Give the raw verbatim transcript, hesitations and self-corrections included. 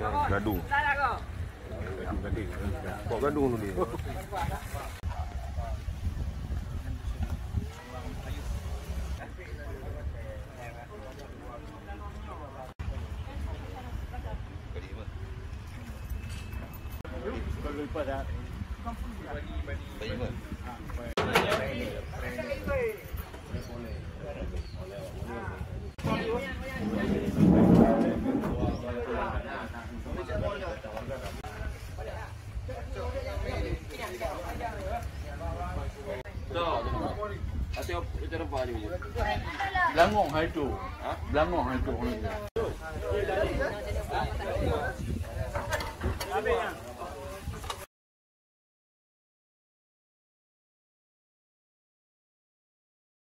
Gaduh. Kok gaduh tu dia? Belangong hai tu. Belangong hai tu.